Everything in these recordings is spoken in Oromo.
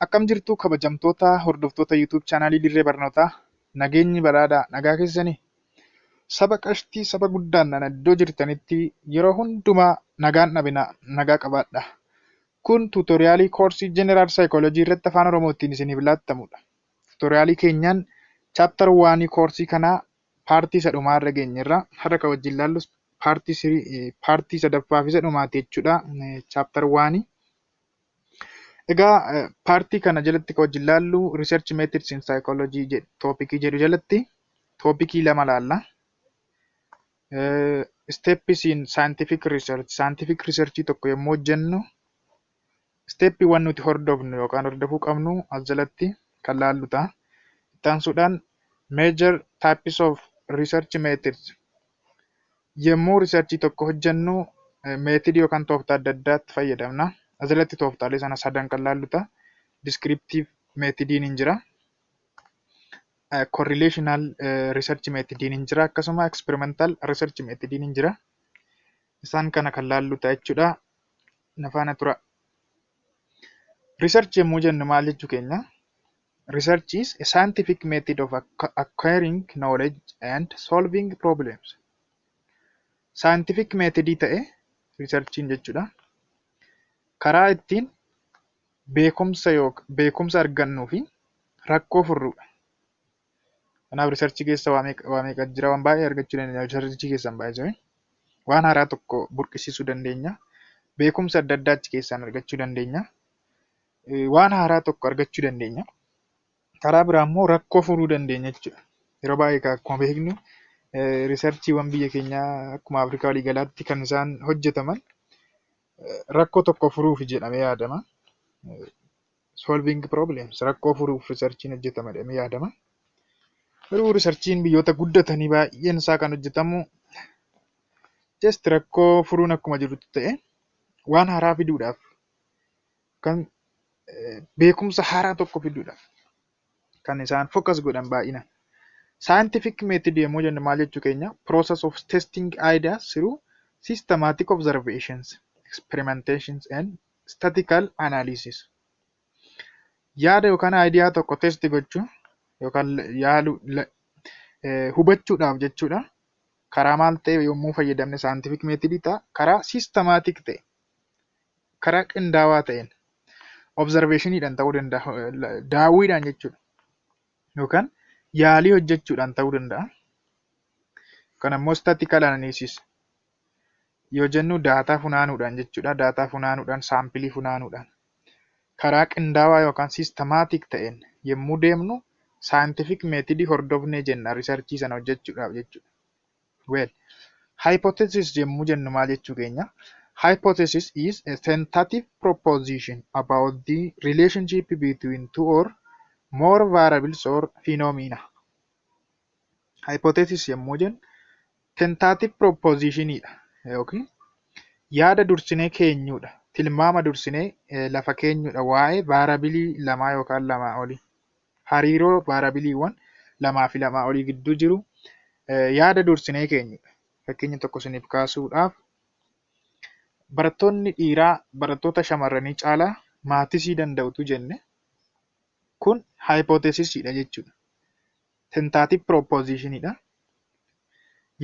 Akkam jirtu, kabajamtoota hordoftoota YouTube chaanaalii Dirree Barnootaa? Nageenyi badhaadhaa, nagaa keessanii? Saba qashtii, saba guddaan nana, iddoo jirtanitti yeroo hundumaa nagaan dhabina, nagaa qabaadha. Kun tutorialii koorsii General Psychology irratti Afaan Oromootiin isiniif laattamudha. Tutorialii keenyaan chapter 1 koorsii kanaa partii isa dhumaa irra geenyerra. Har'a kan wajjin ilaallus partii sadaffaa fi isa dhumaati jechuudha. Chapter 1. Egaa partii kana jalatti kan wajjin ilaallu Research Methods in Psychology topicii jedhu jalatti topicii lama laalla. Steps in Scientific Research. Scientific Research tokko yommuu hojjennu steppiiwwan nuti hordofnu yookaan hordofuu qabnu as jalatti kan laallu ta'a. Itti aansuudhaan Major Types of Research Methods. Yommuu researchii tokko hojjennu methodii yookaan tooftaa adda addaatti fayyadamna. As jalatti tooftaalee sana sadan kan laallu ta'a. Descriptive methodiin hin jira. Correlational research methodiin hin jira. Akkasuma experimental research methodiin hin jira. Isaan kana kan laallu ta'a jechuudha. Na faana tura. Research yommuu jennu maal jechuu keenya? Research is a scientific method of acquiring knowledge and solving problems. Scientific methodii ta'e researchiin jechuudha. Karaa ittiin beekumsa argannuu fi rakkoo furrudha. Kanaaf researchii keessa waa meeqa jira? Waan baay'ee argachuu dandeenya researchii keessaan baay'isee. Waan haaraa tokko burqisiisuu dandeenya. Beekumsa adda addaa achi keessaan argachuu dandeenya. Waan haaraa tokko argachuu dandeenya. Karaa biraa immoo rakkoo furuu dandeenya jechuudha. Yeroo baay'ee akkuma beeknu researchiiwwan biyya keenyaa akkuma Afrikaa walii galaatti kan isaan hojjetaman rakkoo tokko furuuf jedhamee yaadama. Solving problems, rakkoo furuuf researchiin hojjetama jedhamee yaadama. Garuu researchiin biyyoota guddatanii baay'een isaa kan hojjetamu just rakkoo furuun akkuma jirutti ta'ee, waan haaraa fiduudhaaf kan beekumsa haaraa tokko fiduudhaaf kan isaan focus godhan baay'inaan. Scientific method yommuu jennu maal jechuu keenya? Process of testing ideas through systematic observations, experimentations and statistical analysis. Yaada yookaan idea tokko test gochuu yookaan yaaluu, hubachuudhaaf jechuudha. Karaa maal ta'e yommuu fayyadamne scientific method ta'a? Karaa systematic ta'e, karaa qindaawaa ta'een, observationiidhaan ta'uu danda'a, daawwiidhaan jechuudha. Yookaan yaalii hojjechuudhaan ta'uu danda'a. Kan ammoo statistical analysis yoo jennu data funaanuudhaan jechuudha. Data funaanuudhaan, sampleii funaanuudhaan karaa qindaawaa yookaan systematic ta'een yommuu deemnu scientific method hordofnee jenna researchii sana hojjechuudhaaf jechuudha. Well, hypothesis yommuu jennu maal jechuu keenya? Hypothesis is a tentative proposition about the relationship between two or more variables or phenomena. Hypothesis yommuu jennu tentative propositionidha yookiin yaada dursinee keenyudha. Tilmaama dursinee lafa keenyudha waa'ee variableii lamaa yookaan lamaa olii. Hariiroo variableiiwwan lamaa fi lamaa olii gidduu jiru yaada dursinee keenyudha. Fakkeenya tokko isiniif kaasuudhaaf, barattoonni dhiiraa barattoota shamarranii caalaa mathsii danda'utu jenne, kun hypothesisiidha jechuudha. Tentative propositionidha.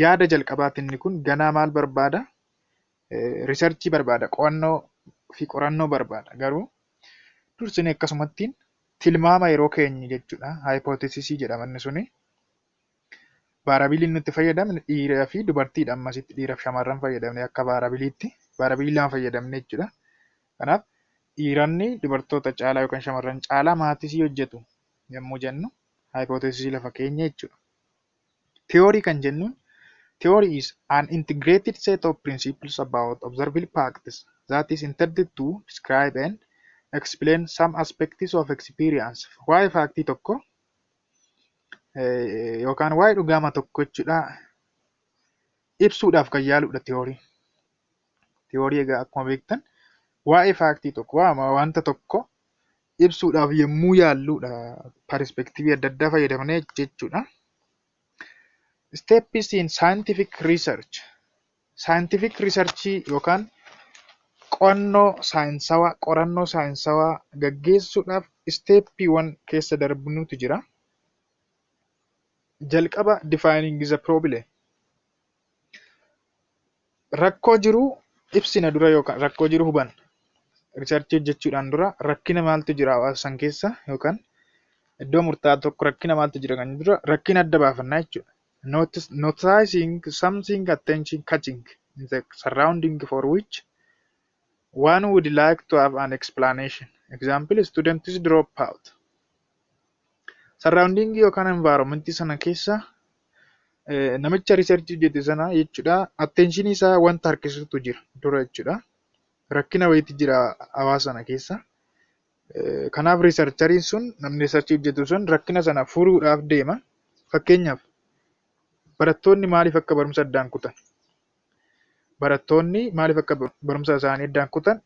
Yaada jalqabaati inni kun. Ganaa maal barbaada? Researchii barbaada. Qo'annoo fi qorannoo barbaada. Garuu dursinee akkasumattiin tilmaama yeroo keenyu jechuudha. Hypothesisii jedhama inni suni. Variableiin nuti fayyadamne dhiiraa fi dubartiidha ammasitti. Dhiiraa fi shamarran fayyadamne akka variableiitti. Variableii lama fayyadamne jechuudha. Kanaaf dhiironni dubartoota caalaa yookaan shamarran caalaa mathsii hojjetu yommuu jennu hypothesisii lafa keenya jechuudha. Theory kan jennuun, theory is an integrated set of principles about observable facts that is intended to describe and explain some aspects of experience. Waa'ee factii tokko yookaan waa'ee dhugaama tokko jechuudha ibsuudhaaf kan yaaludha theory. Theory egaa akkuma beektan waa'ee factii tokko, wanta tokko ibsuudhaaf yommuu yaalludha, perspectiveii adda addaa fayyadamnee jechuudha. Steps in scientific research. Scientific research yookaan Qo'annoo saayinsawaa, qorannoo saayinsawaa gaggeessuudhaaf steppiiwwan keessa darbinutu jira. Jalqaba, defining the problem. Rakkoo jiru ibsina dura yookaan rakkoo jiru hubanna. Researchii hojjechuudhaan dura rakkina maaltu jira hawaasa san keessa yookaan iddoo murtaa'aa tokko rakkina maaltu jira kan dura rakkina adda baafannaa jechuudha. Noticing something attention catching in the surrounding for which one would like to have an explanation. Example, students drop out. Surrounding yookaan environment sana keessa namicha research hojjete sana jechuudha, attention isaa wanta harkisutu jira dura jechuudha. Rakkina wayiitu jira hawaasa sana keessa. Kanaaf researcheriin sun, namni researchii hojjetu sun, rakkina sana furuudhaaf deema. Fakkeenyaaf, barattoonni maaliif akka barumsa addaan kutan? Barattoonni maaliif akka barumsa isaanii addaan kutan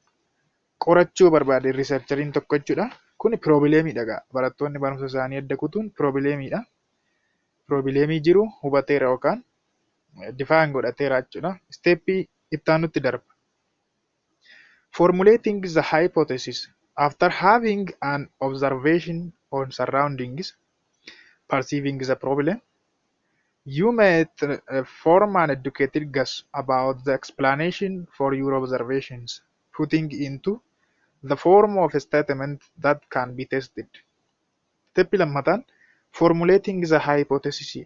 qorachuu barbaade researcheriin tokko jechuudha. Kun problemiidha egaa. Barattoonni barumsa isaanii adda kutuun problemiidha. Problemii jiru hubateera yookaan define godhateera jechuudha. Steppii itti aanutti darba. Formulating the hypothesis. After having an observation on surroundings, perceiving the problem, you may form an educated guess about the explanation for your observations, putting into the form of a statement that can be tested. Steppi lammataan formulating the hypothesis.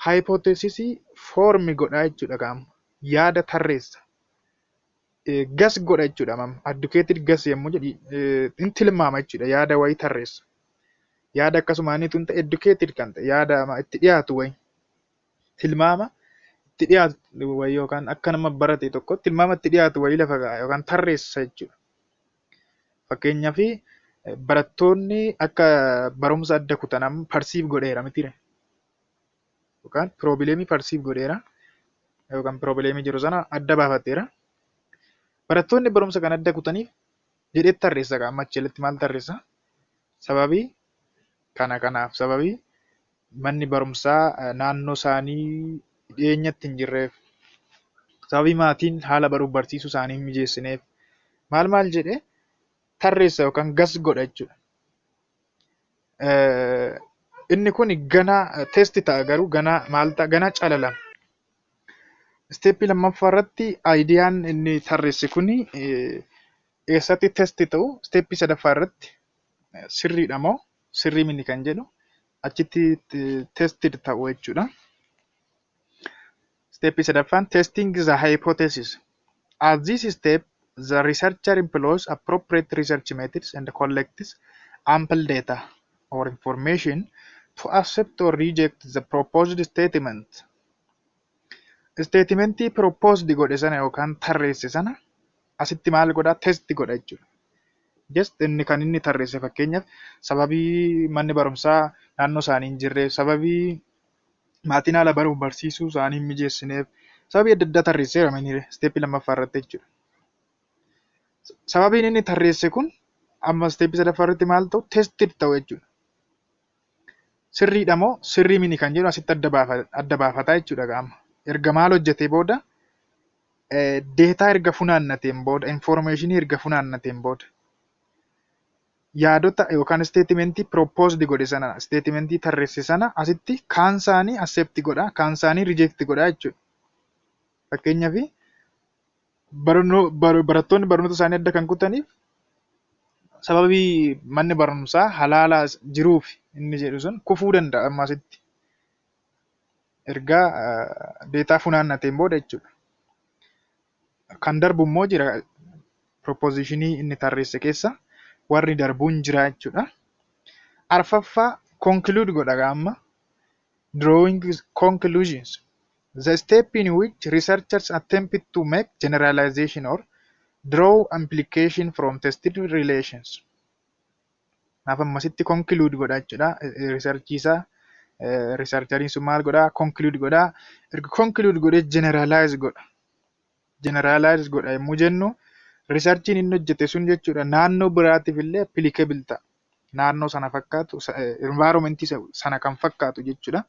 Hypothesis form godhaa jechuudha qaama. Yaada tarreessa. Guess godha jechuudha. Educated guess yommuu jedhu in tilmaama jechuudha. Yaada wayii tarreessa. Yaada akkasumaan tun ta'e, educated kan ta'e, yaada itti dhiyaatu wayii, tilmaama itti dhiyaatu wayii yookaan akka nama barate tokkotti tilmaama itti dhiyaatu wayii lafa kaa'a yookaan tarreessa jechuudha. Fakkeenyaaf, barattoonni akka barumsa adda kutan amma perceive godheera mitiiree? Yookaan problemii perceive godheera yookaan problemii jiru sana adda baafateera. Barattoonni barumsa kana adda kutaniif jedhee tarreessa amma achi jalatti maal tarreessa? Sababii kana kanaaf, sababii manni barumsaa naannoo isaanii dhiyeenyatti hin jirreef, sababii maatiin haala baruuf barsiisuu isaanii hin mijeessineef, maal maal jedhee tarreessa yookaan guess godha jechuudha. Inni kun ganaa test ta'a, garuu ganaa maal ta'a, ganaa calalama. Steppii lammaffaa irratti ideaan inni tarreesse kuni eessatti test ta'u? Steppii sadaffaa irratti sirriidha moo sirrii miti kan jedhu achitti tested ta'u jechuudha. Steppii sadaffaan testing the hypothesis. At this step, the researcher employs appropriate research methods and collects ample data or information to accept or reject the proposed statement. Statementii proposed godhe sana yookaan tarreesse sana asitti maal godhaa? Test godha jechuudha. Just inni kan inni tarreesse, fakkeenyaaf, sababii manni barumsaa naannoo isaanii hin jirreef, sababii maatiin haala baruuf barsiisuu isaanii hin mijeessineef, sababii adda addaa tarreesseera steppii lammaffaa irratti jechuudha. Sababiin inni tarreesse kun amma steppii sadaffaa irratti maal ta'u? Tested ta'u jechuudha. Sirriidha moo sirrii miti kan jedhu asitti adda baafataa jechuudha qaama. Erga maal hojjetee booda? Data erga funaannateen booda, informationii erga funaannateen booda, yaadota yookaan statementii proposed godhe sana, statementii tarreesse sana asitti kaan isaanii accept godha, kaan isaanii reject godha jechuudha. Fakkeenyaaf, barattoonni barnoota isaanii adda kan kutaniif sababii manni barumsaa halaala jiruuf inni jedhu sun kufuu danda'a amma asitti. Erga data funaannateen booda jechuudha. Kan darbu immoo jira, propositionii inni tarreesse keessa warri darbuun jira jechuudha. Arfaffaa, conclude godha amma. Drawing conclusions. The step in which researchers attempt to make generalization or draw implication from tested relations. Kanaaf ammasitti conclude godha jechuudha. Researchii isaa researcheriin sun maal godhaa? Conclude godhaa. Erga conclude godhee generalize godha. Generalize godha yommuu jennu, researchiin inni hojjete sun jechuudha naannoo biraatiif illee applicable ta'a. Naannoo sana fakkaatu, environmentii sana kan fakkaatu jechuudha.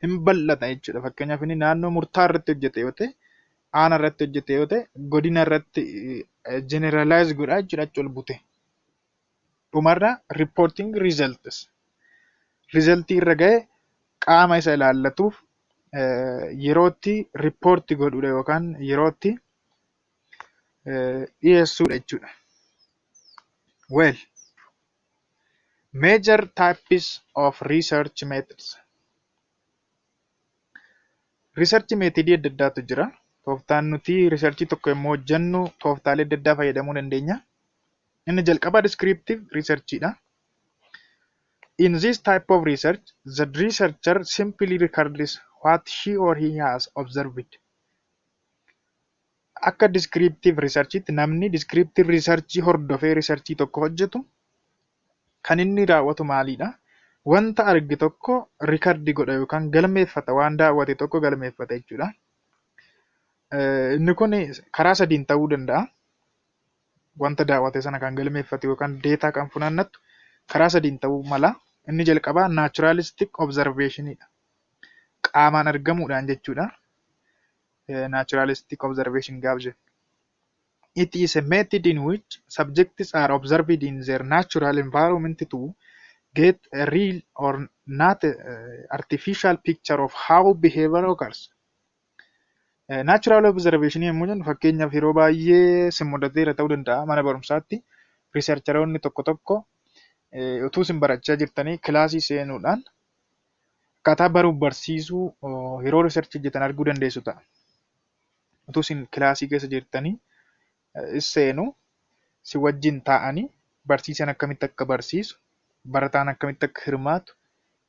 Hin bal'ata jechuudha. Fakkeenyaaf, inni naannoo murtaa'aa irratti hojjete yoo ta'e, Aana irratti hojjete yoo ta'e, godina irratti generalize godha jechuudha achi ol bute. Dhumarra reporting results. Resultii irra gahe qaama isa ilaallatuuf yerootti report godhudha yookaan yerootti dhiyeessuudha jechuudha. Well, major types of research methods. Research methodii adda addaatu jira. Tooftaan nuti researchii tokko yommuu hojjennu tooftaalee adda addaa fayyadamuu dandeenya. Inni jalqabaa descriptive researchidha. In this type of research, the researcher simply records what she or he has observed. Akka descriptive researchitti namni descriptive researchii hordofee researchii tokko hojjetu kan inni raawwatu maalidha? Wanta arge tokko record godha yookaan galmeeffata, waan daawwate tokko galmeeffata jechuudha. Inni kun karaa sadiin ta'uu danda'a. Wanta daawwate sana kan galmeeffatu yookaan data kan funaannatu karaa sadiin ta'uu mala. Inni jalqabaa naturalistic observationidha. Qaamaan argamuudhaan jechuudha. Naturalistic observation gaaf jennu. It is a method in which subjects are observed in their natural environment to get a real or not artificial picture of how behavior occurs. Natural observation yommuu jennu, fakkeenyaaf yeroo baay'ee sin mudateera ta'uu danda'a, mana barumsaatti researcheroonni tokko tokko utuu isin barachaa jirtanii kilaasii seenuudhaan akkaataa baruuf barsiisuu yeroo researchii hojjetan arguu dandeessu ta'a. Utuu isin kilaasii keessa jirtanii seenu, si wajjin taa'anii barsiisaan akkamitti akka barsiisu, barataan akkamitti akka hirmaatu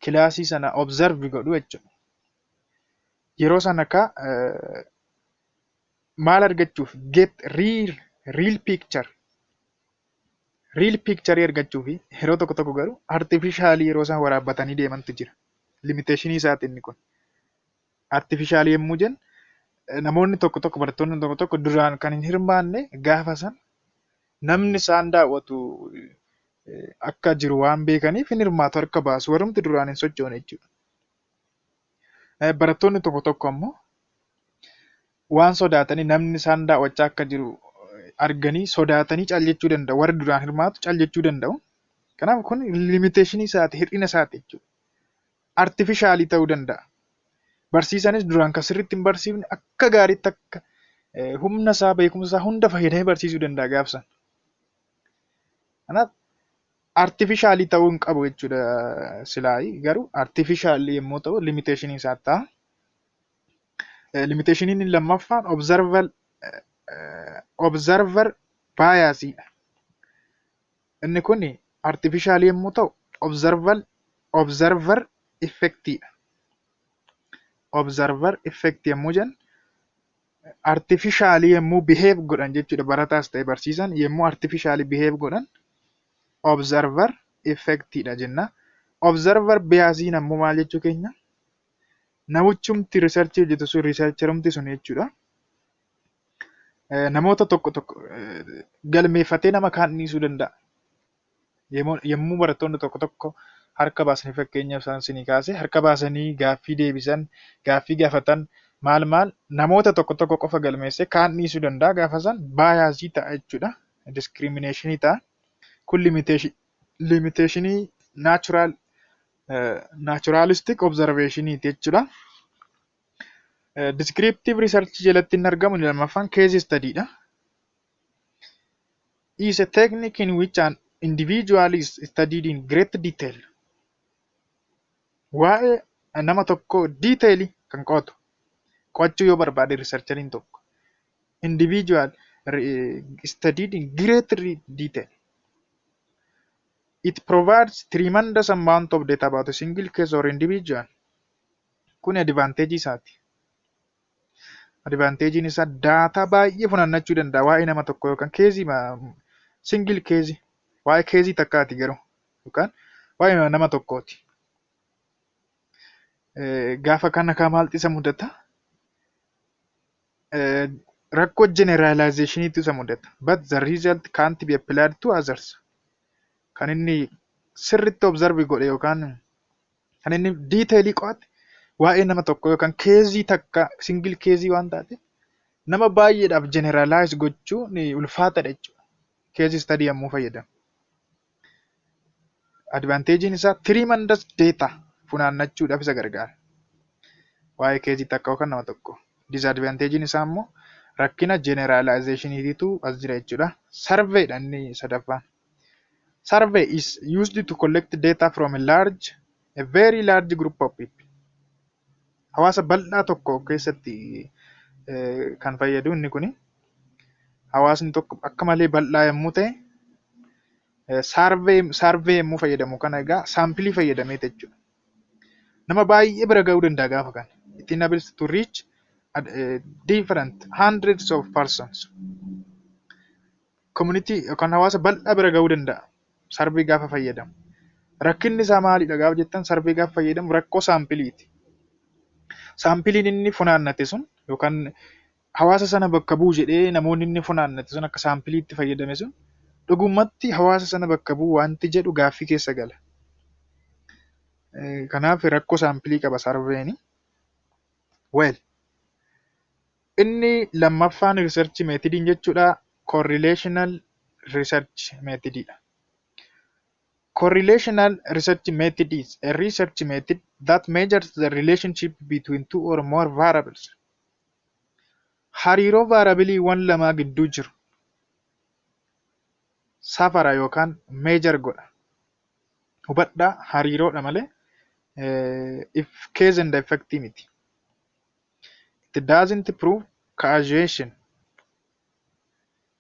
kilaasii sana observe godhu jechuudha. Yeroo sana maal argachuuf? Get real picture. Real picture argachuuf. Yeroo tokko tokko garuu artificialii yeroo isaan waraabbatanii deemantu jira. Limitationii isaati inni kun. Artificialii yommuu jennu, namoonni tokko tokko, barattoonni tokko tokko duraan kan hin hirmaanne gaafa sana namni isaan daawwatu akka jiru waan beekaniif hin hirmaatu, harka baasu, warrumti duraan hin sochoone jechuudha. Barattoonni tokko tokko ammoo waan sodaatanii, namni isaan daawwachaa akka jiru arganii sodaatanii cal jechuu danda'u. Warri duraan hirmaatu cal jechuu danda'u. Kanaaf kun limitationii isaati, hir'ina isaati jechuudha. Artificialii ta'uu danda'a. Barsiisaanis duraan kan sirriitti hin barsiifne akka gaariitti, akka humna isaa, beekumsa isaa hunda fayyadamee barsiisuu danda'a gaaf sana. Kanaaf artificialii ta'uu hin qabu jechuudha silaayi, garuu artificialii yommuu ta'u limitationii isaa ta'a. Limitationiin inni lammaffaan observer biasiidha. Inni kun artificialii yommuu ta'u observer effectiidha. Observer effect yommuu jennu, artificialii yommuu behave godhan jechuudha, barataas ta'e barsiisaan yommuu artificialii behave godhan observer effectiidha jenna. Observer biasiin ammoo maal jechuu keenya? Namichumti researchii hojjetu sun, researcherumti sun jechuudha. Namoota tokko tokko galmeeffatee nama kaan dhiisuu danda'a. Yommuu barattoonni tokko tokko harka baasanii, fakkeenyaaf isaan isinii kaase, harka baasanii gaaffii deebisan, gaaffii gaafatan, maal maal, namoota tokko tokko qofa galmeessee kaan dhiisuu danda'a, gaafa san biasii ta'a jechuudha. Discriminationii ta'a. Kun limitationii naturalistic observationiiti jechuudha. Descriptive research jalatti inni argamu lammaffaan case study dha. Is a technique in which an individual is studied in great detail. Waa'ee nama tokkoo detail kan qo'atu, qo'achuu yoo barbaade researcheriin tokko, individual studied in great detail. It provides tremendous amount of data about a single case or individual. Kun advantage isaati. Advantageiin isaa data baay'ee funaannachuu danda'a waa'ee nama tokkoo yookaan caseii, single caseii, waa'ee caseii takkaati garuu, yookaan waa'ee nama tokkooti. Gaafa kana kaa maaltu isa mudata? Rakkoo generalizationiitu isa mudata. But the result can't be applied to others. Kan inni sirriitti observe godhe yookaan kan inni detailii qo'ate waa'ee nama tokkoo yookaan caseii takka, single caseii waan taateef, Nama baay'eedhaaf generalize gochuun ulfaataadha jechuudha. Case study yommuu fayyadamu. Advantageiin isaa tremendous data funaannachuudhaaf isa gargaara. Waa'ee caseii takka yookaan nama tokko. Disadvantageiin isaa immoo rakkina generalizationiitu as jira jechuudha. Surveydha inni sadaffaan. Survey is used to collect data from a very large group of people. Hawaasa bal'aa tokko keessatti kan fayyadu inni kuni. Hawaasni tokko akka malee bal'aa yommuu ta'e, survey yommuu fayyadamu kana egaa sampleii fayyadameeti jechuudha. Nama baay'ee bira gahuu danda'a gaafa kana. It enables to reach different hundreds of persons. Community yookaan hawaasa bal'aa bira gahuu danda'a survey gaafa fayyadamu. Rakkinni isaa maalidha gaafa jettan, survey gaafa fayyadamu rakkoo sampleiiti. Sampleiin inni funaannate sun yookaan hawaasa sana bakka bu'u jedhee namoonni inni funaannate sun akka sampleiitti fayyadame sun dhugumatti hawaasa sana bakka bu'u wanti jedhu gaaffii keessa gala. Kanaaf rakkoo sampleii qaba surveyni. Well, inni lammaffaan research methodiin jechuudha correlational research methodidha. Correlational research method is a research method that measures the relationship between two or more variables. Hariiroo variableiiwwan lamaa gidduu jiru safara yookaan measure godha. Hubadhaa, hariiroodha malee if cause and effect miti. It doesn't prove causation.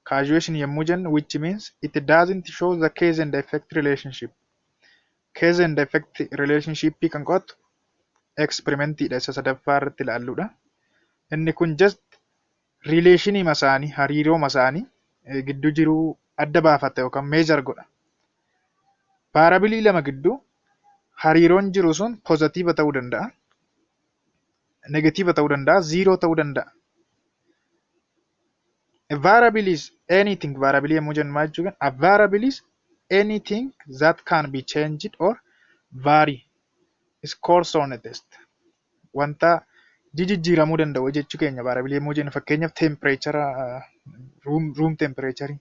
Causation yommuu jennu, which means it doesn't show the cause and effect relationship. Cause and effect relationship kan qo'atu experimentiidha, isa sadaffaa irratti ilaalludha. Inni kun just relationii isaanii, hariiroo isaanii gidduu jiru adda baafata yookaan measure godha. Variableii lama gidduu hariiroon jiru sun positive ta'uu danda'a, negative ta'uu danda'a, zero ta'uu danda'a. A variable is anything, variable yommuu jennu maal jechuudha? A variable is anything that can be changed or vary scores on a test. Wanta jijjiiramuu danda'u jechuu keenya variable yommuu jennu, fakkeenyaaf temperature, room temperature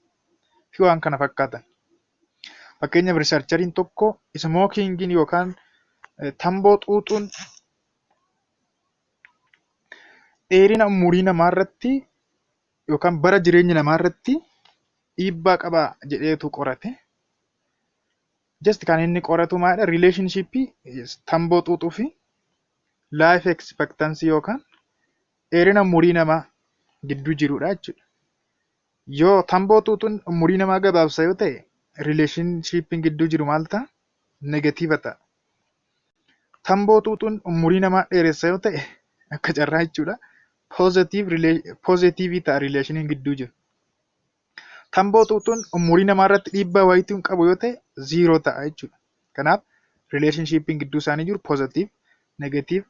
fi waan kana fakkaatan. Fakkeenyaaf researcheriin tokko smokingiin yookaan tamboo xuuxuun dheerina umurii namaa irratti yookaan bara jireenya namaa irratti dhiibbaa qaba jedheetu qorate. Just kan inni qoratu maalidha? Relationshipii tamboo xuuxuu fi life expectancy yookaan dheerina umurii namaa gidduu jirudha jechuudha. Yoo tamboo xuuxuun umurii namaa gabaabsa yoo ta'e, relationshipiin gidduu jiru maal ta'a? Negative ta'a. Tamboo xuuxuun umurii namaa dheeressa yoo ta'e, akka carraa jechuudha, Positiveii ta'a relationiin gidduu jiru. Tamboo xuuxuun umurii namaa irratti dhiibbaa wayiituu hin qabu yoo ta'e, zero ta'a jechuudha. Kanaaf relationshipiin gidduu isaanii jiru positive, negative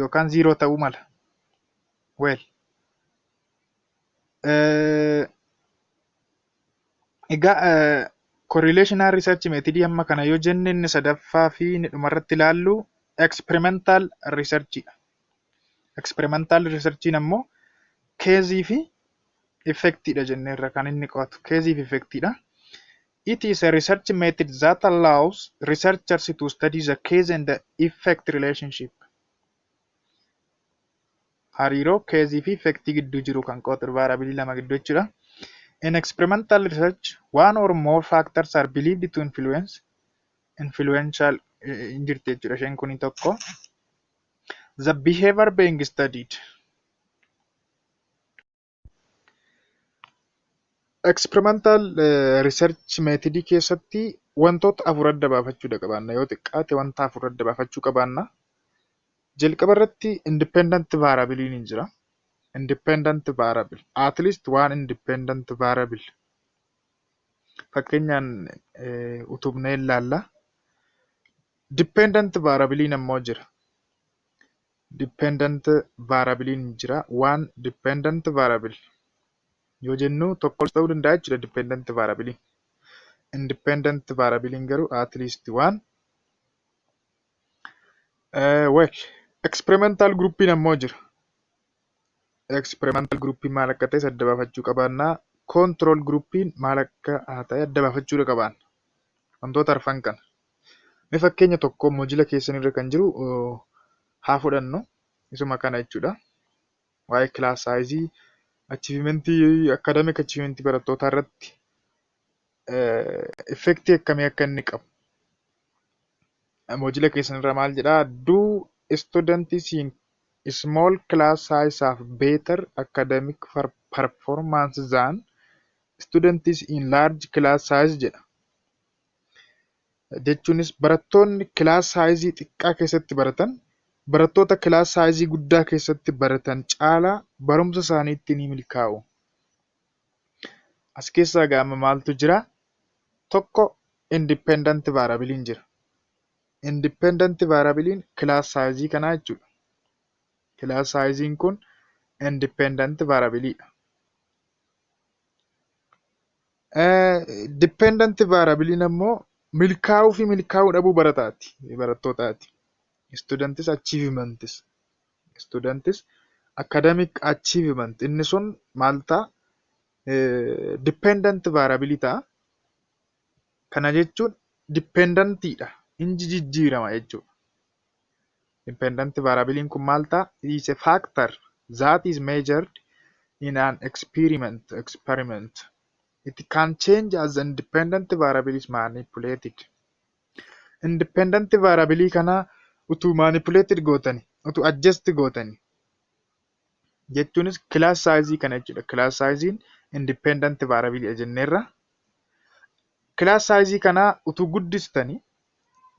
yookaan zero ta'uu mala. Well, egaa correlational research methodii amma kana yoo jenne, inni sadaffaa fi inni dhumarratti ilaallu experimental researchidha. Experimental researchiin ammoo causeii fi effectiidha jenneerra, kan inni qo'atu causeii fi effectiidha. It is a research method that allows researchers to study the cause and the effect relationship. Hariiroo causeii fi effectii gidduu jiru kan qo'atu, variableii lama gidduu jechuudha. In experimental research, one or more factors are believed to influence, influential hin jirti jechuudha isheen kuni tokko. The behavior being studied. Experimental research method keessatti wantoota afur adda baafachuu qabaanna. Yoo xiqqaate wanta afur adda baafachuu qabaanna. Jalqaba irratti independent variable ni jira. Independent variable. At least one independent variable. Fakkeenyaan utubnee ilaalla. Dependent variable ammoo jira. Dependent variable jira. One dependent variable yoo jennu tokko ta'uu danda'a jechuudha dependent variable. Independent variable garuu at least one. Well, experimental groupiin ammoo jira. Experimental groupiin maal akka ta'e adda baafachuu qabaanna. Control groupiin maal akka ta'e adda baafachuu qabaanna. Wantoota arfan kana. Mee fakkeenya tokko module keessanirra kan jiru haa fudhannu. Isuma kana jechuudha. Waa'ee class size, achievementii, academic achievementii barattootaa irratti effectii akkamii akka inni qabu. Module keessanirra maal jedhaa? "Do students in small class size have better academic performance than students in large class size?" jedha. Jechuunis barattoonni class size xiqqaa keessatti baratan barattoota class size guddaa keessatti baratan caalaa barumsa isaaniitti ni milkaa'u. As keessaa gama maaltu jira? Tokko, independent variableiin jira. Independent variableiin class size kanaa jechuudha. Class sizeiin kun independent variableiidha. Dependent variableiin ammoo milkaa'uu fi milkaa'uu dhabuu barataati, barattootaati. Students achievements. Students academic achievement inni sun maal ta'a? Dependent variable ta'a. Kana jechuun dependentiidha. Inni jijjiirama jechuudha. Dependent variableiin kun maal ta'a? Is a factor that is measured in an experiment. It can change as the independent variable is manipulated. Independent variable kana utuu manipulated gootani, utuu adjust gootani, jechuunis class size kana jechuudha. Class size independent variable jenneerra. Class size kana utuu guddistanii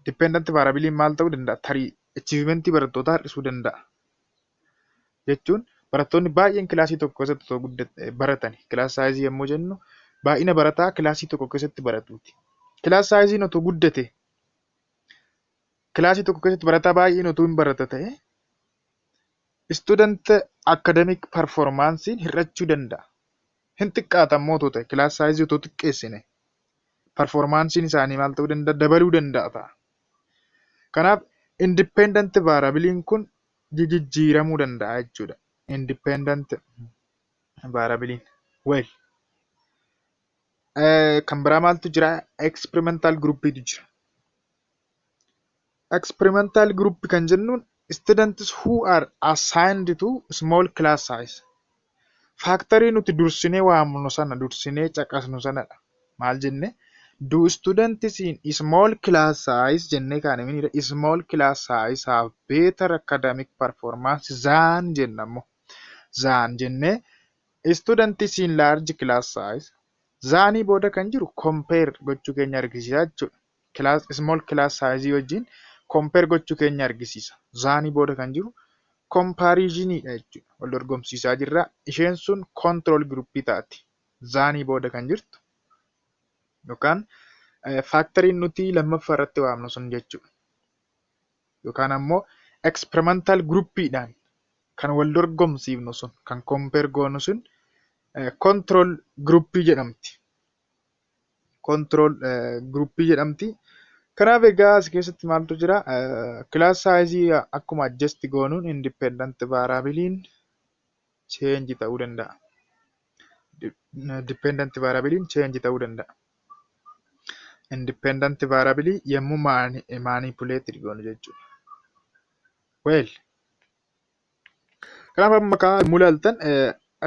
dependent variable maal ta'uu danda'a? Tarii achievementii barattootaa hir'isuu danda'a. Jechuun barattoonni baay'een kilaasii tokko keessatti otoo baratani. Class size yommuu jennu baay'ina barataa kilaasii tokko keessatti baratuuti. Class sizeiin otoo guddate, kilaasii tokko keessatti barataa baay'een otoo hin barata ta'e, student academic performanceiin hir'achuu danda'a. Hin xiqqaata immoo otoo ta'e, class size otoo xiqqeessine performanceiin isaanii maal ta'uu danda'a? Dabaluu danda'a ta'a. Kanaaf independent variableiin kun jijjiiramuu danda'a jechuudha. Independent variableiin. Well, kan biraa maaltu jira? Experimental groupiitu jira. Experimental group kan jennuun students who are assigned to small class size. Factorii nuti dursinee waamnu sana, dursinee caqasnu sanadha. Maal jenne? "Do students in small class size" jennee kaane minidha. "Small class size have better academic performance than" jenna immoo. "Than" jennee "students in large class size". Thanii booda kan jiru compare gochuu keenya argisiisa jechuudha. Class, small class size wajjin compare gochuu keenya argisiisa. Thanii booda kan jiru comparisoniidha jechuudha. Wal dorgomsiisaa jirra. Isheen sun control groupii taati. Thanii booda kan jirtu yookaan factoriin nuti lammaffaa irratti waamnu sun jechuudha. Yookaan ammoo experimental groupiidhaan kan wal dorgomsiifnu sun, kan compare goonu sun control groupii jedhamti. Control groupii jedhamti. Kanaaf egaa as keessatti maaltu jira? Class size akkuma adjust goonuun independent variableiin change ta'uu danda'a. Dependent variableiin change ta'uu danda'a. Independent variable yommuu manipulate goonu jechuudha. Well, kanaaf amma yommuu ilaaltan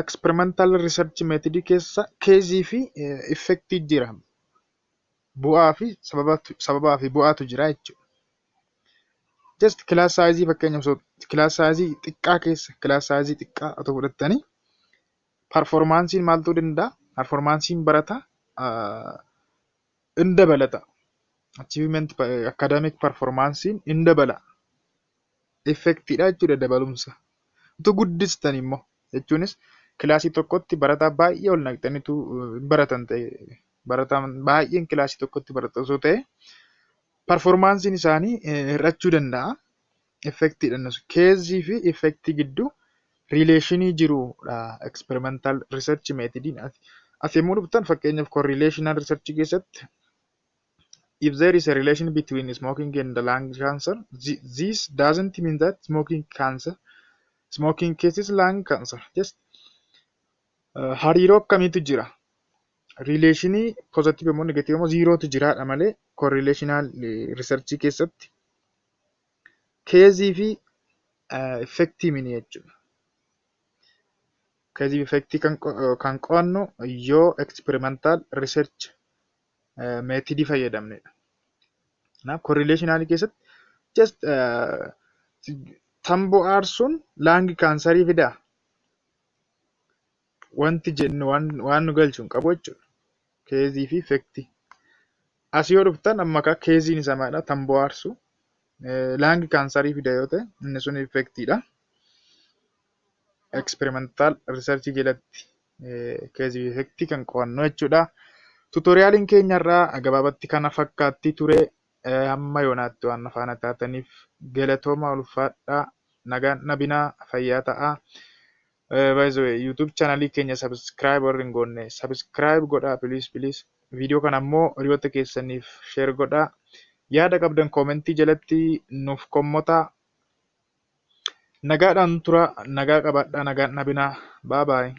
experimental research method keessa causeii fi effectii jira. Bu'aa fi sababaa fi bu'aatu jira jechuudha. Just class size, fakkeenyaaf class size xiqqaa keessa, class size xiqqaa otoo fudhattanii performanceiin maal ta'uu danda'a? Performanceiin barataa in dabalata. Achievement, academic performanceiin in dabala. Effectiidha jechuudha dabalumsa. Utuu guddistan immoo, jechuunis kilaasii tokkotti barataa baay'ee ol naqxaniitu baratan ta'e, barataan baay'een kilaasii tokkotti barata osoo ta'e, performanceiin isaanii hir'achuu danda'a. Effectiidha innis. Causeii fi effectii gidduu relationii jirudha experimental research methodiin. As yommuu dhuftan, fakkeenyaaf correlational research keessatti if there is a relation between smoking and the lung cancer, this doesn't mean that smoking cancer Smoking causes lung cancer. Just hariiroo akkamiitu jira? Relationii positive immoo, negative immoo, zerootu jiraadha malee correlational researchii keessatti causeii fi effectii mini jechuudha. Causeii fi effectii kan qo'annu yoo experimental research methodii fayyadamnedha. Kanaaf correlationalii keessatti just tamboo aarsuun lung cancerii fidaa? Wanti jennu waan nu galchu hin qabu jechuudha. Causeii fi effectii. As yoo dhuftan amma causeiin isaa maalidha? Tamboo aarsuu. Lung cancerii fida yoo ta'e, inni sun effectiidha. Experimental researchii jalatti causeii fi effectii kan qo'annu jechuudha. Tutorialiin keenya irraa gabaabatti kana fakkaatti ture. Hamma yoonaatti waan faana taataniif galatooma, ulfaadhaa. Nagaan dhabinaa, fayyaa ta'aa. By the way, YouTube channelii keenya subscribe warri hin goone subscribe godhaa, please, please. Viidiyoo kana immoo hiriyoota keessaniif share godhaa. Yaada qabdan commentii jalatti nuuf kommotaa. Nagaadhaan tura, nagaa qabaadhaa, nagaan dhabinaa. Bye bye.